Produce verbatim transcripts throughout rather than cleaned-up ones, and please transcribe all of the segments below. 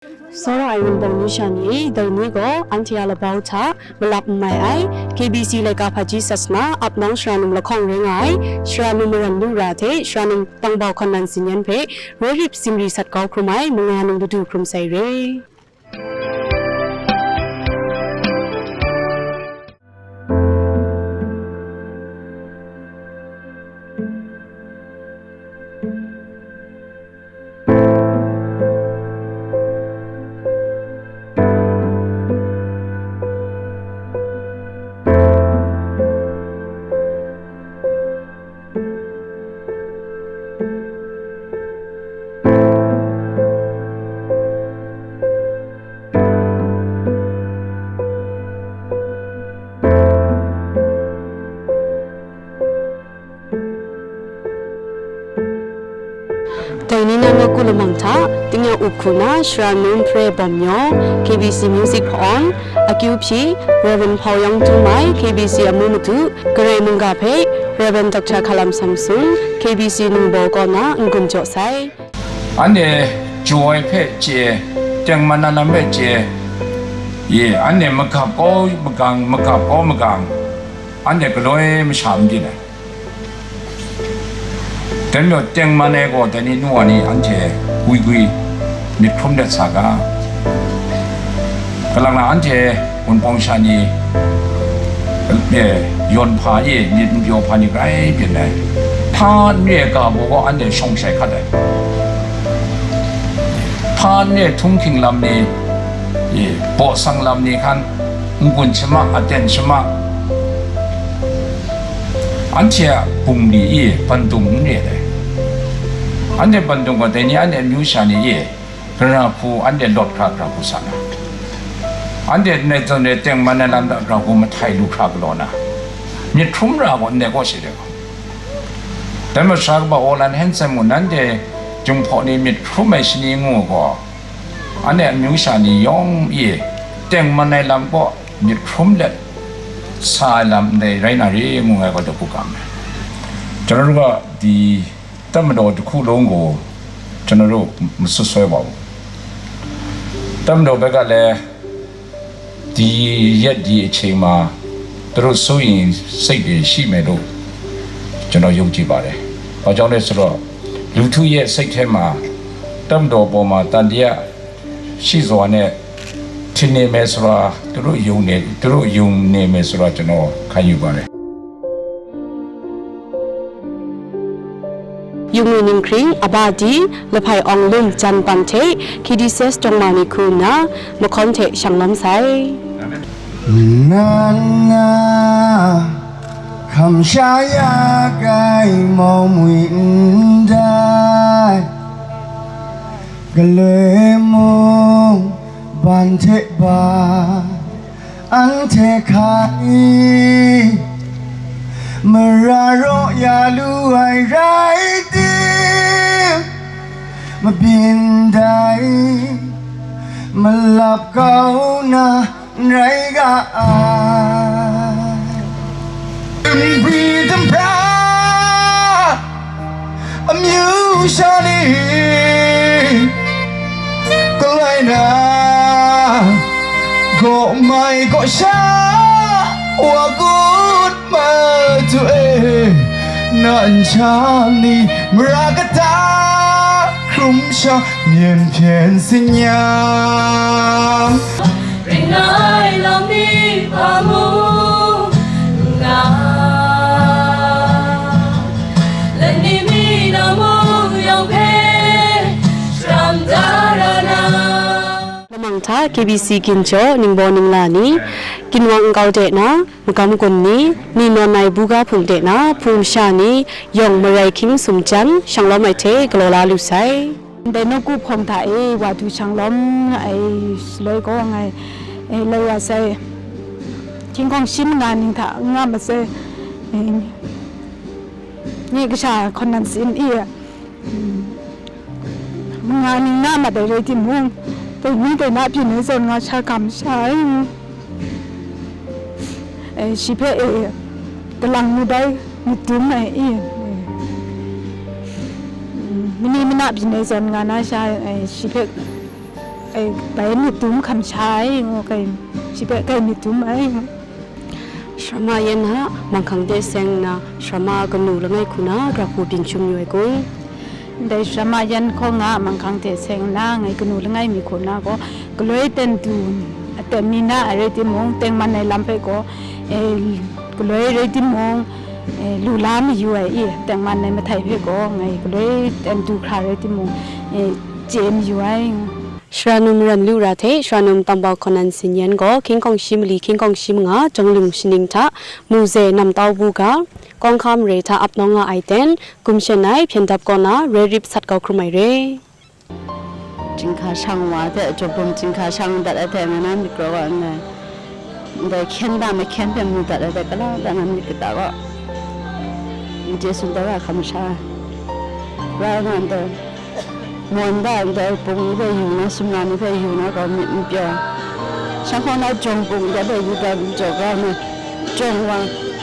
Tsawra ai Wunpawng ni sha ni e, dai ni gaw anhte a labau hta malap n mai ai, K B C laika hpaji sasana ap nang sara num lahkawng rai nga ai, sara num maran lu ra hte sara num tangbau hkawn nan sin yan hpe, roi rip zingri sat kau hkrum ai, manga num ladu hkrum sai re. Dai ni na nawku lamang hta, tingnyang up hku na sara num hpre bawm yaw, K B C Music hpa-awng, akyu hpyi, Rev. Hpau Yawng Tumai, K B C amu madu, Karai mungga hpe, Rev. Doctor Hkalam Samson, K B C ningbaw kaw na n-gun jaw sai. Anhte jaw ai hpe chye, tengman ai lam hpe chye, ye, anhte magap kau magang, magap kau magang, anhte galoi masha n byin ai. Dai majaw tengman ai gaw dai ni nu wa ni anhte gwi gwi myit hkrum dat sa ga. Kalang na anhte Wunpawng sha ni, eh, yawn hpa e myit n pyaw hpa ni grai byin ai. Hpa n re ai ga baw gaw anhte shawng shai hkat ai. Hpa n re ai htunghking lam ni, eh, baw sang lam ni hkan, n-gun shama, aten shama, anhte a bungli e bandung n re ai. Anhte bandung gaw dai ni anhte amyu sha ni e, gara hku anhte lawt hkra gara hku sa na, anhte ndai zawn e tengman ai lam hta gara hku mahtai lu hkra galaw na, myit hkrum ra gaw ndai kaw she de gaw. Dai masha kaba Orlan Hanson mung nanhte Jinghpaw ni myit hkrum ai shani ngu gaw, anhte amyu sha ni yawng e tengman ai lam kaw myit hkrum let sa ai lam ndai rai na re ngu ai gaw dapu kam ai. ကျွန်တော်တို့ကဒီ တပ်မတော်တစ်ခုလုံးကို ကျွန်တော်တို့မစွပ်စွဲပါဘူး။ တပ်မတော်ဘက်ကလည်းဒီရက်ဒီအချိန်မှာသူတို့စိုးရိမ်စိတ်တွေရှိမယ်လို့ကျွန်တော်ယုံကြည်ပါတယ်။ ဘာကြောင့်လဲဆိုတော့လူထုရဲ့စိတ်ထဲမှာတပ်မတော်ပေါ်မှာတန်တရားရှိစွာနဲ့ထင်နေမယ်ဆိုတာသူတို့ယုံနေသူတို့ယုံနေမယ်ဆိုတာကျွန်တော်ခံယူပါတယ်။ Yung Wi Ning Hkring, Aba Di, Lahpai Awng Lum, Jan Pan hte K D C S Dongma ni hku nna, mahkawn hte shang lawm sai. Nan na hkam sha ya kai mau mwi ndai, galoi mung ban hte ba, anhte hkai mara raw ya lu ai rai tim, mabyin dai malap kau na n rai ga ai. Nbwi damra amyu sha ni, kalai na, gaw mai gaw sha wa kut matu e, nan sha ni, mara kata hkrum sha, myen hpyen sin yang. Ring na ai lam ni hpa mung n nga, lanni mi na mung yawng hpe sharam da ra na. Lamang hta K B C ginjaw ningbaw ningla ni, ginwang nkau de na, magam gun ni, ni nawn ai buga hpung de na, hpung masha ni, yawng marai hkying sumjan, shang lawm ai hte galaw la lu sai. Ndai nawku hpawng hta e wa du shang lawm ai shaloi gaw ngai, e, lai wa sai. Hkying hkawng shi manga ning hta n nga masai, e, nye kasha hkawn nan sin e, mm, manga ning na mat ai rai timung, dai ni dai na byin ai zawn nga sha ga masha ai. E, shi hpe, e, galang ni bai myit dum ai, e, e, mani mana byin ai zawn nga na sha, e, shi hpe Ai, bai myit dum hkam sha ai ngu, kai, shi hpe kai myit dum ai ngu. Sharama yan a manghkang de seng nna, sharama kanu langai hku na grahku byin shum yu ai kun? Ndai sharama yan hkawng a manghkang de seng nna, ngai kanu langai mi hku na gaw, galoi ten du, aten mi na ai rai timung, tengman ai lam hpe gaw, e, galoi rai timung, e, lu la mayu ai i, tengman ai mahtai hpe gaw, ngai galoi ten du hkra rai timung, e, chye mayu ai. Sara num maran lu ra hte, sara num tangwa hkaw nan sin yan gaw, hkying hkawng shi mali, hkying hkawng shi manga, Jawng Lung shaning hta, Muze Namtau Buga, Kawng Hka mare hta ap nawng nga ai ten, gumshen ai hpyen dap kaw na, rai rip sat kau hkrum ai re. Chyinghka shang wa hte, Jawbum chyinghka shang dat ai hte, nga na myit kraw wa nngai. Ndai hkyen da mahkyen hpe mu dat ai hte, kala da na myit kata gaw, n chye tsun dat ra hkam sha ai. Rai nga ndai, mawn da ndai pung ni hpe yu na, sumla ni hpe yu na gaw myit n pyaw. Shanghkawng na jawng pung ndai hpe yu dat n jaw ga na, jawng wa,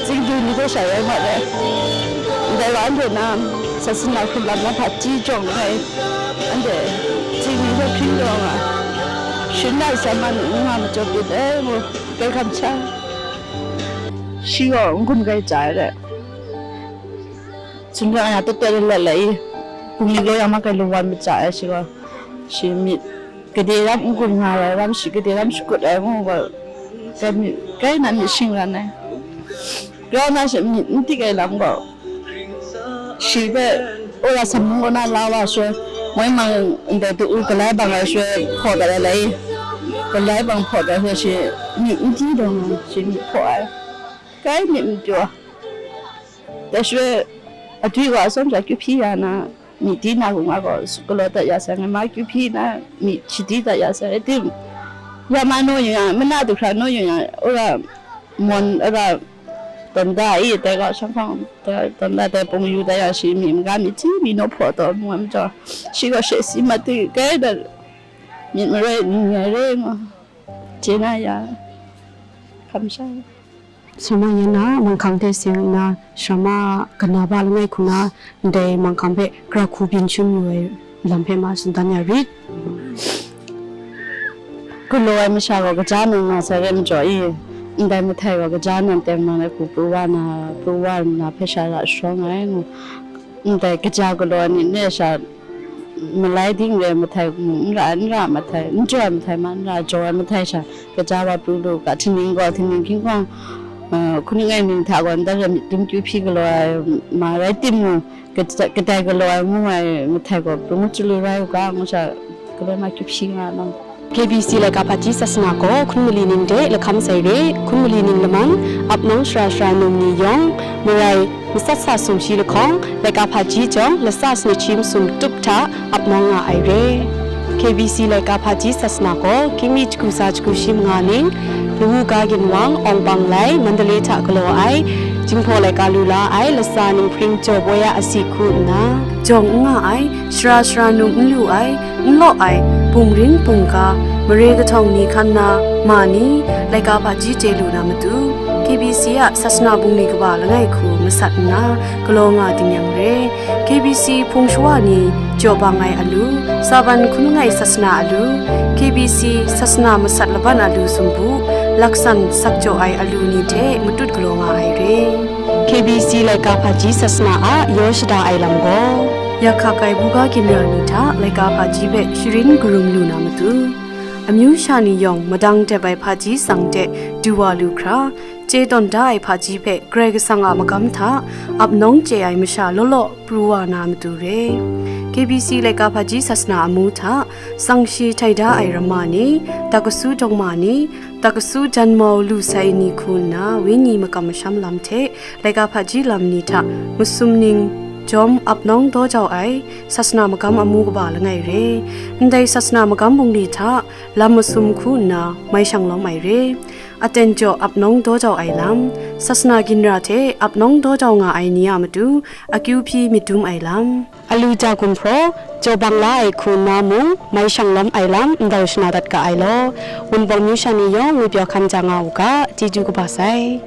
tsingdui ni hpe sha rai mat ai. Ndai wa anhte na, sasana hkrun lam na hpaji jawng ai, anhte tsingdui ni hpe hpring rawng ai. Shin na sa man n nga majaw pyin ai ngu, dai hkam sha. Shi gaw n-gun kai chya ai re. Sumga nga tut tut let let i, bungli lo yang ma kai lungwan maja ai shi gaw, shi myit gade ram n-gun nga ai ram, shi gade ram shakut ai ngu gaw, kai myit, kai na myit shingran ai. Grau na shi myit n tik ai lam gaw, shi hpe wora samung kaw na la wa shaloi, moi mang ndai tu u galai bang ai shaloi hpaw dat ai lai i, galai bang hpaw dat ai shaloi shi myit n di dawng ai, shi myit hpaw ai, kai myit n pyaw. Dai shaloi, adwi wa atsawm sha kyu hpyi ya na, myit di na hku nga gaw, galaw dat ya sai, ngai ma kyu hpyi na, myit shadi dat ya sai, rai tim, ya ma naw yu yang, mana du hkra naw yu yang, wora mawn, wora tawn da i, dai gaw, shanghkawng, dai tawn da, dai pung yu dat ya, shi myit maga myit hti mi naw hpaw taw, mu ai majaw, shi gaw she si mat di, kai dat, myit marai n rai re nga, chye na ya, hkam sha. Sharama yan a manghkang hte seng nna, sharama ganaba langai hku na ndai manghkang hpe grahku byin shum yu ai lam hpe ma tsun dan ya rit. Galaw ai masha gaw kaja nan nga sai rai majaw i, ndai mahtai gaw kaja nan tengman ai hku pru wa na, pru wa nna hpe sha ra sharawng ai ngu, ndai kaja galaw ai ni, ni sha malai ding re ai mahtai, n ra, n ra ai mahtai, n jaw ai mahtai ma, n ra, jaw ai mahtai sha, kaja wa pru lu ga, htingning gaw, htingning hkying hkawng, eh, hkun langai ning hta gaw, ndai rai myit dum kyu hpyi galaw ai ma rai timung, kata-, kadai galaw ai ngu ai mahtai gaw, pru ngut chyalu rai u ga, ngu sha, galaw na kyu hpyi nga ai lam. K B C laika hpaji sasana gaw hkun mali ning de lahkam sai re, hkun mali ning laman, ap nawng sara sara num ni yawng, marai, masat sa sumshi lahkawng, laika hpaji jawng, lasa sanit shi masum tup hta ap nawng nga ai re. K B C laika hpaji sasana gaw, hkying mi jahku tsa jahku shi manga ning, Lawu ga ginwang, Awng Bang Lai, Mandalay hta galaw ai, Jinghpaw laika lu la ai, lasa ninghpring jaw boi a asi hku nna, jawng n nga ai, sara sara num n lu ai, n law ai, bungrin bungga, mare kahtawng ni hkan na, ma ni, laika hpaji chye lu na matu, K B C a sasana bungli kaba langai hku masat nna, galaw nga ding yang re. K B C hpung shawa ni jaw bang ai alu, Saban hkun langai sasana alu, K B C sasana masat laban alu sumpu, laksan sakjaw ai alu ni hte matut galaw nga ai re. K B C laika hpaji sasana a yaw shada ai lam gaw, ya hkak ai buga ginra ni hta laika hpaji hpe sharin karum lu na matu, amyu sha ni yawng madang dep ai hpaji tsang de du wa lu hkra, chye tawn da ai hpaji hpe Karai Kasang a magam hta ap nawng chye ai masha law law pru wa na matu re. K B C laika hpaji sasana amu hta, tsang shi htai da ai ramma ni, dakasu dawngma ni, dakasu janmau lu sai ni hku nna, wenyi makam masham lam hte, laika hpaji lam ni hta masum ning jawm ap nawng daw jau ai, sasana magam amu kaba langai re. Ndai sasana magam bungli hta lam masum hku nna mai shang lawm ai re. Aten jaw ap nawng daw jau ai lam, sasana ginra hte ap nawng daw jau nga ai ni a matu, akyu hpyi myit dum ai lam, alu ja gumhpraw, jaw bang la ai hku nna mung, mai shang lawm ai lam ndau shana dat ga ai law, Wunpawng myu sha ni yawng ngwi pyaw hkan ja nga u ga, chyeju kaba sai.